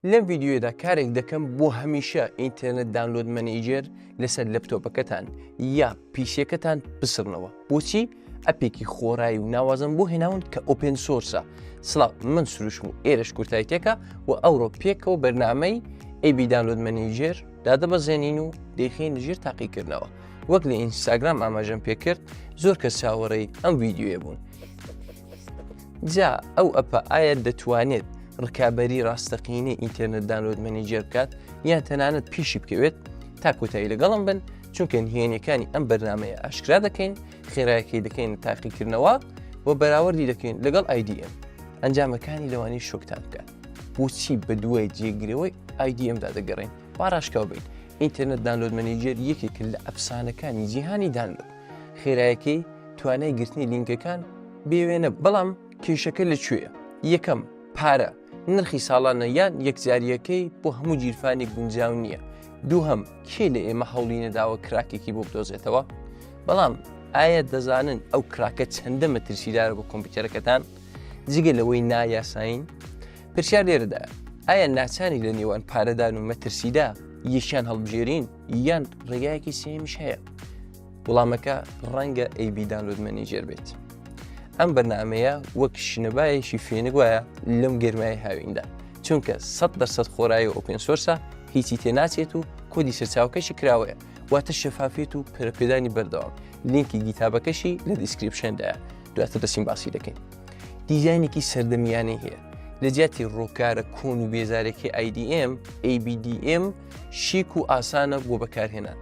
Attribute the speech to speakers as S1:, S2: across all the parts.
S1: لەم ڤیدیۆیەدا کارێک دەکەم بۆ هەمیشە Internet Download Manager لەسەر لەپتۆپەکەتان یا PC یەکەتان بسڕنەوە. بۆچی؟ ئەپێکی خۆرایی و ناوازەم بۆ هێناون کە open source ە. سڵاو، من سروشم و ئێرەش کورتایتێکە و ئەوڕۆ پێکەوە بەرنامەی AB Download Manager دادەبەزێنین و دەیخەینە ژێر تاقیکردنەوە. وەک لە ئینستاگرام ئاماژەم پێکرد زۆر کەس چاوەڕێی ئەم ڤیدیۆیە بوون. جا ئەو ئەپە ئایا دەتوانێت ڕکابەری ڕاستەقینەی Internet Download Manager بکات یان تەنانەت پیشی بکەوێت؟ تا کۆتایی لەگەڵم بن چونکە نهێنیەکانی ئەم بەرنامەیە ئاشکرا دەکەین، خێرایەکەی دەکەین تاقیکردنەوە و بەراوردی دەکەین لەگەڵ IDM. ئەنجامەکانی لەوانەیە شۆکتان بکات. بۆچی بەدوای جێگرەوەی IDM دا دەگەڕێین؟ با ڕاشکاو بین، Internet Download Manager یەکێکە لە ئەفسانەکانی جیهانی download. خێرایەکەی، توانای گرتنی لینکەکان بێوێنە بەڵام کێشەکە لە کوێیە؟ یەکەم، پارە، نرخی ساڵانە یان یەکجارییەکەی بۆ هەموو گیرفانێک گونجاو نییە. دووهەم، کێ لە ئێمە هەوڵی نەداوە crack ێکی بۆ بدۆزێتەوە؟ بەڵام ئایا دەزانن ئەو crack ە چەندە مەترسیدارە بۆ کۆمپیوتەرەکەتان؟ جگە لەوەی نایاسایین؟ پرسیار لێرەدایە، ئایا ناچاری لە نێوان پارەدان و مەترسیدا یەکیان هەڵبژێرین یان ڕێگایەکی سێیەمیش هەیە؟ وڵامەکە ڕەنگە AB Download Manager بێت. ئەم بەرنامەیە وەک شنەبایەکی فێنک وایە لەم گەرمای هاویندا چونکە 100% خۆرایی و open source ە هیچی تێناچێت و کۆدی سەرچاوەکەشی کراوەیە واتە شەفافیت و پەرەپێدانی بەردەوام لینکی GitHub ەکەشی لە description دایە دواتر دەچین باسی دەکەین دیزاینێکی سەردەمیانەی هەیە لە جیاتی ڕووکارە کۆن و بێزارێکی IDM ABDM شیک و ئاسانە بۆ بەکارهێنان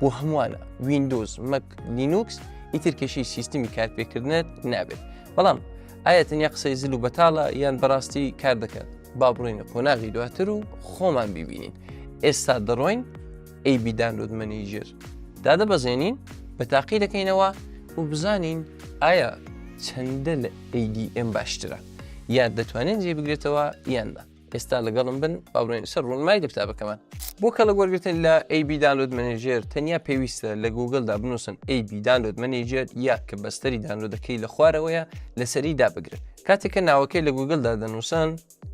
S1: بۆ هەمووانە ویندۆز مەک لینوکس ئیتر کێشەی سیستمی کارپێکردنت نابێت بەڵام ئایا تەنیا قسەی زل و بەتاڵە یان بەڕاستی کار دەکات با بڕۆینە قۆناغی دواتر و خۆمان ببینین ئێستا دەڕۆین AB Download Manager دادەبەزێنین بە تاقی دەکەینەوە و بزانین ئایا چەندە لە ADM باشترە یان دەتوانێت جێ بگرێتەوە یان نا ئێستا لەگەڵم بن با بڕۆین سەر ڕوونمای لەپتاپەکەمان. بۆ کەڵک وەرگرتن لە AB Download Manager تەنیا پێویستە لە گووگڵدا بنووسن AB Download Manager یا کە بەستەری download ەکەی لە خوارەوەیە لەسەری دابگرن. کاتێک کە ناوەکەی لە گووگڵدا دەنووسن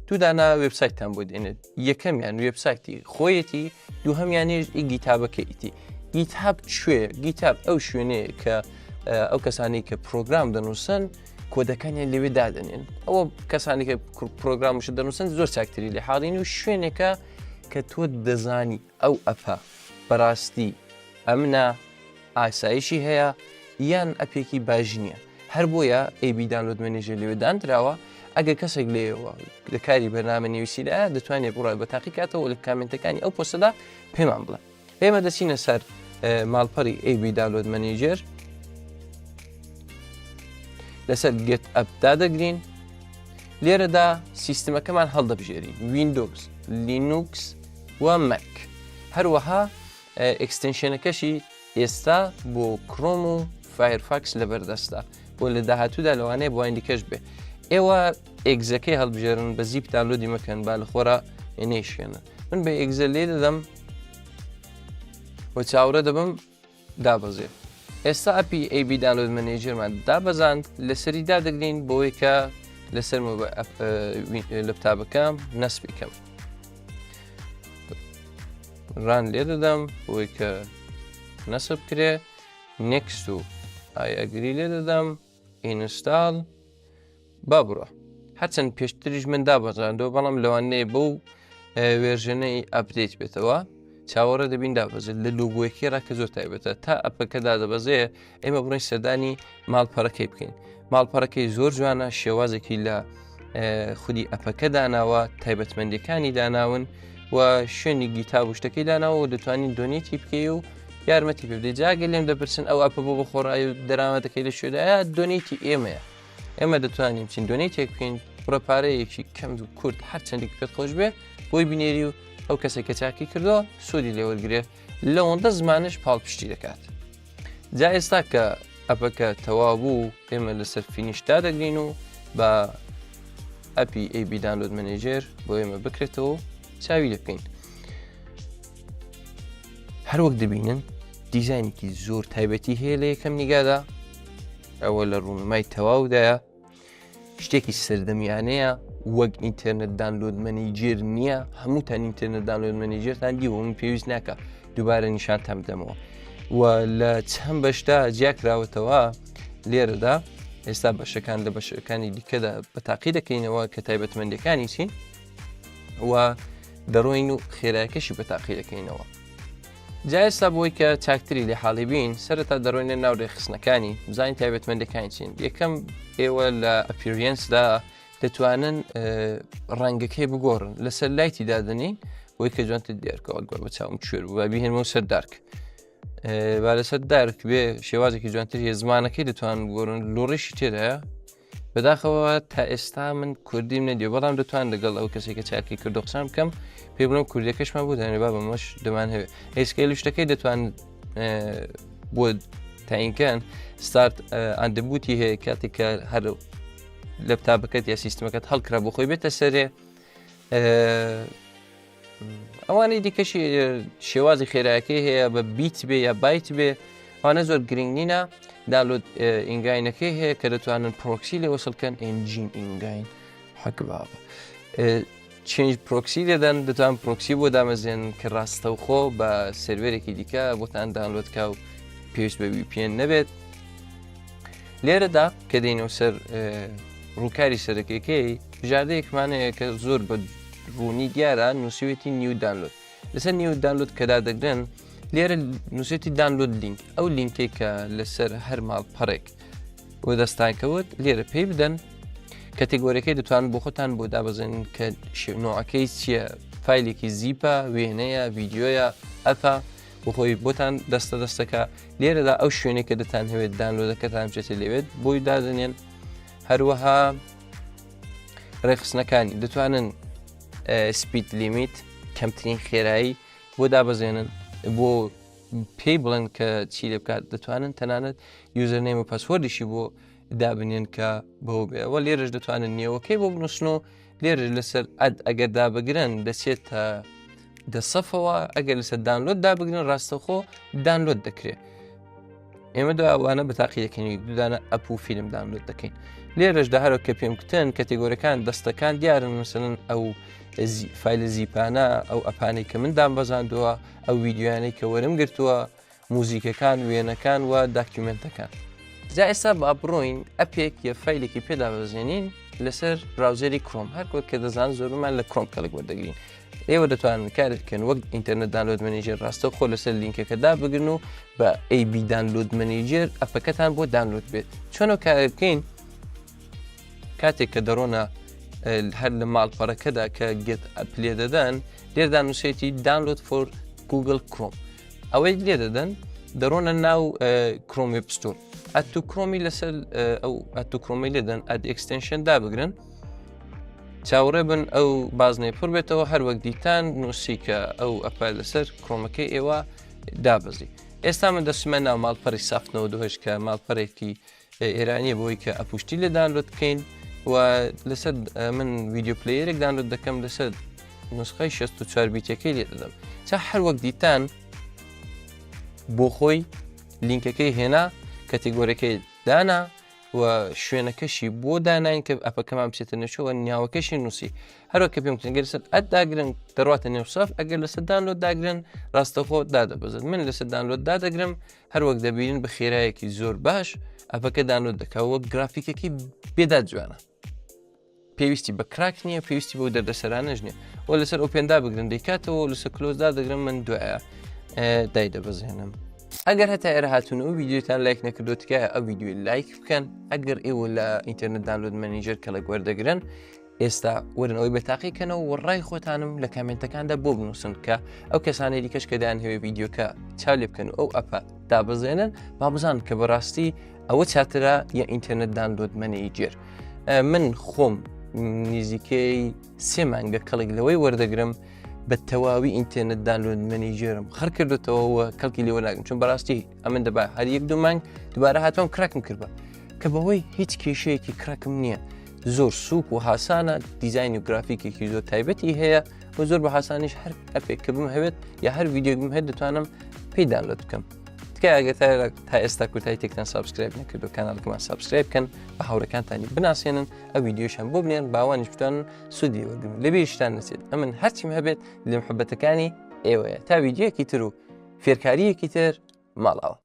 S1: دوو دانە وێبسایتتان بۆ دێنێت یەکەمیان وێبسایتی خۆیەتی دووهەمیانیش ئی GitHub ەکەیتی. GitHub کوێیە؟ GitHub ئەو شوێنەیە کە ئەو کەسانەی کە پرۆگرام دەنووسن کۆدەکانیان لەوێ دادەنێن ئەوە کەسانی کە پرۆگرامش دەنووسن زۆر چاکتری لە حاڵین و شوێنێکە کە تۆ دەزانی ئەو ئەپە بەڕاستی ئەمنە ئاسایشی هەیە یان ئەپێکی باش نییە هەر بۆیە AB Download Manager لەوێ دانراوە ئەگەر کەسێک لێەوە لە کاری بەرنامە نووسیدا دەتوانێت بڕای بە تاقیکاتەوە لە کامنتەکانی ئەو پۆستەدا پێمان بڵێ ئێمە دەچینە سەر ماڵپەڕی AB Download Manager لەسەر Get App دادەگرین لێرەدا سیستمەکەمان هەڵدەبژێرین ویندۆز لینوکس و مەک هەروەها extension ەکەشی ئێستا بۆ کرۆم و فایرفاکس لەبەردەستە بۆ لە داهاتوودا لەوانەیە بۆ دیکەش بێ ئێوە exe ەکەی هەڵبژێرن بە zip download ی مەکەن با لە خۆرا نەیشێنن من بە exe لێ دەدەم و چاوەڕێ دەبم دابەزێ ئێستا ئەپی AB Download Manager مان دابەزاند لەسەری دادەگرین بۆی کە لەسەر لەپتابەکەم نەسبی کەم run لێ دەدەم بۆی کە نەسب کرێ next و I agree لێ دەدەم install با بڕۆ هەرچەند پێشتریش من دابەزاندەوە بەڵام لەوانەیە بەو version ەی update بێتەوە چاوەڕێ دەبین دابەزێت لە لۆگۆیەکەی ڕا کە زۆر تایبەتە تا ئەپەکە دادەبەزێ ئێمە بڕۆین سەردانی ماڵپەڕەکەی بکەین ماڵپەڕەکەی زۆر جوانە شێوازێکی لە خودی ئەپەکە داناوە تایبەتمەندەکانی داناون و شوێنی GitHub و شتەکەی داناوە و دەتوانین donate ی بکەی و یارمەتی پێ بدەیت جاگە لێم دەپرسن ئەو ئەپە بۆ بەخۆڕایی و دەرامەتەکەی لە شوێدایە donate ی ئێمەیە ئێمە دەتوانین چین donate ێک بکەین بڕە پارەیەکی کەم و کورت هەر چەندێک پێت خۆش بێ بۆی بینێری و ئەو کەسێک کە چاکی کردووە سوودی لێوەرگێ لەوەندە زمانش پاڵپشتی دەکات جا ئێستا کە ئەپەکە تەواو بوو ئێمە لەسەر finish دادەگرین و بە ئەپی AB Download Manager بۆ ئێمە بکرێتەوە و چاوی لێ بکەین هەروەک دەبینن دیزاینێکی زۆر تایبەتی هەیە لە یەکەم نیگادا ئەوە لە ڕوونمای تەواودایە. شتێکی سەردەمیانەیە وەک Internet Download Manager نییە هەمووتان Internet Download Manager تان دیوە من پێویست ناکە دووبارە نیشانتان بدەمەوە و لە چەند بەشدا جیاکراوەتەوە لێرەدا ئێستا بەشەکان لە بەشەکانی دیکەدا بە تاقی دەکەینەوە کە تایبەتمەندەکانی چین و دەڕۆین و خێرایەکەشی بە تاقی دەکەینەوە جا ئێستا بۆی کە چاکتری لێ حاڵی بین سەرەتا دەڕۆینە ناو ڕێکخستنەکانی بزانین تایبەتمەندەکانی چین یەکەم ئێوە لە appearance دا دەتوانن ڕەنگەکەی بگۆڕن لەسەر light ی دادنی بۆی کە جوانتر دیارکەوە گوە بە چاوم کوێر بوو بیهێنمەوە سەر dark با لەسەر dark بێ شێوازێکی جوانتر هەیە زمانەکەی دەتوان بگۆڕن لۆڕیشی تێدایە بەداخەوە تا ئێستا من کوردیم نەدیوە بەڵام دەتوان لەگەڵ ئەو کەسێک کە چاکی کردو قسان بکەم پێ بڵم کوردەکەشمان بۆ دانێ با بەمەش دەمان هەوێ scale شتەکەی دەتوان بۆ تاینکەن start on the boot ی هەیە کاتێک کە هەر لەپتاپەکەت یا سیستمەکەت هەڵکرا بۆ خۆی بێتە سەرێ ئەوانەی دیکەشی شێوازی خێراکەی هەیە بە bit بێ یا بایت بێ ئەوانە زۆر گرنگ نینە download engine ەکەی هەیە کە دەتوانن پرۆکسی لێ وەسڵکەن engine engine حەک بابە change proxy دەدەن دەتوان پرۆکسی بۆ دامەزێن کە ڕاستەوخۆ بە سێرڤەرێکی دیکە بۆتان download کا و پێویست بە VPN نەبێت لێرەدا کە دێینەوە سەر ڕووکاری سەرەکیەکەی بژاردەیەکمان هەیە کە زۆر بە ڕوونی دیارە نووسوێتی new download لەسەر new download کە دادەگرن لێرە نووسێتی download link ئەو لینکێک کە لەسەر هەر ماڵپەڕێک بۆ دەستان کەوت لێرە پێی بدەن category ەکەی دەتوان بۆ خۆتان بۆ دابەزێن کە نوعەکەی چییە file ێکی zip ە وێنەیە ڤیدیۆیە app ە بۆ خۆی بۆتان دەستە دەستەکە لێرەدا ئەو شوێنێک کە دەتان هەوێت download ەکەتان بچێتە لێوێت بۆی دادنێن هەروەها ڕێکخستنەکانی دەتوانن speed limit کەمترین خێرایی بۆ دابەزێنن بۆ پێی بڵێن کە چی لێ بکات دەتوانن تەنانەت username و password یشی بۆ دابنێن کە بەوە بێ وە لێرەش دەتوانن نێوەکەی بۆ بنووسن و لێرە لەسەر add ئەگەر دابگرن دەچێتە دەسەفەوە ئەگەر لەسەر download دابگرن ڕاستەخۆ download دەکرێت ئێمە داوانە بە تاقی دەکەین دوودانە app و فیلم download دەکەین لێرەشدا هەرۆ کە پێم کوتن category ەکان دەستەکان دیارن مثلەن ئەو file ە zip انە ئەو app انەی کە من دامبەزاندووە ئەو ویددیویانەی کە وەرم گرتووە موزیکەکان وێنەکان و document ەکان. جا ئێستا با بڕۆین app ێک یا file ێکی پێ دابەزێنین لەسەر browser ی Chrome هەر کۆ کە دەزان زۆربەمان لە Chrome کەڵک وەردەگرین ئێوە دەتوانن کارێک بکەن وەک Internet Download Manager ڕاستە خۆ لەسەر لینکەکە دابگرن و بە AB Download Manager app ەکەتان بۆ download بێت چۆنەوە کارێک بکەین کاتێک کە دەڕۆنە هەر لە ماڵپەڕەکەدا کە get app لێ دەدەن لێردا نووسێتی download for Google Chrome ئەوەی لێ دەدەن دەڕۆنە ناو Chrome Web Store add to Chrome ی لەسەر ئەو add to Chrome ی لێدەن add extension دابگرن چاوەڕێ بن ئەو بازنەی پڕ بێتەوە هەروەک دیتان نووسی کە ئەو app ە لەسەر Chrome ەکەی ئێوە دابەزی ئێستا من دەچمە ناو ماڵپەڕی سافتنەوە دوهش کە ماڵپەرێکی ئێرانیە بۆی کە app وشتی لە download بکەین و لەسەر من video player ێک download دەکەم لەسەر نسخەی 64 bit ەکەی لێ دەدەم چا هەر وەک دیتان بۆ خۆی لینکەکەی هێنا category ەکەی دانا و شوێنەکەشی بۆ داناین کە app ەکەمان بچێتە نێچەوە ناوەکەشی نووسی هەروە کە پێم وتن گەر لەسەر add داگرن دەڕاتە نێو سەف ئەگەر لەسەر download داگرن ڕاستەخۆ دادەبەزن من لەسەر download دادەگرم هەروەک دەبینن بە خێرایەکی زۆر باش app ەکە download دەکا وەک گرافیکەکەی بێداد جوانە پێویستی بە crack نییە پێویستی بۆ دەردەسەرانەش نییە و لەسەر open دا بگرن دەیکاتەوە لەسەر close دا دەگرم من دوایە دای دەبەزێنم ئەگەر هەتا ئێرە هاتوون و ویددیوتان لایک نەکردو تکایە ئەو ویددیوی لایک بکەن ئەگەر ئێوە لە Internet Download Manager کەڵک وەردەگرن ئێستا وەرن ئەوەی بە تاقیکەنەوە و ڕای خۆتانم لە comment ەکاندا بۆ بنووسن کە ئەو کەسانی دیکەش کە دایان هەوێ ڤیدیۆکە چاو لێ بکەن و ئەو app ە دابەزێنن با بزان کە بەڕاستی ئەوە چاترە یا Internet Download Manager من خۆم نزیکەی سێ مانگە کەڵک لەوەی وەردەگرم بە تەواوی Internet Download Manager م خڕ کردوتەوە و کەڵکی لێوە ناگرم چون بەڕاستی ئەمن دەبا هەر یەک دوو مانگ دوبارە هاتوم crack م کردبە کە بەهۆی هیچ کێشەیەکی crack م نییە زۆر سوک و هاسانە دیزین و گرافیکێکی زۆر تایبەتی هەیە و زۆر بە هاسانیش هەر app ێک کە بم هەوێت یا هەر ڤیددیو بم هەیە دەتوانم پێی download بکەم. تکایە ئەگەر تا تا ئێستا کورتای تێکتان subscribe نەکردو کاناڵەکەمان subscribe بکەن بە هاوڕێکانتانی بناسێنن ئەو ویدیۆشان بۆ بنێن باوانیش بتوانن سوودی وەرگرن لەبیرشتان نەچێت ئەمن هەرچیم هەبێت لە محبەتەکانی ئێوەیە تا ویدیۆیەکی تر و فێرکاریەکی تر ماڵاوە.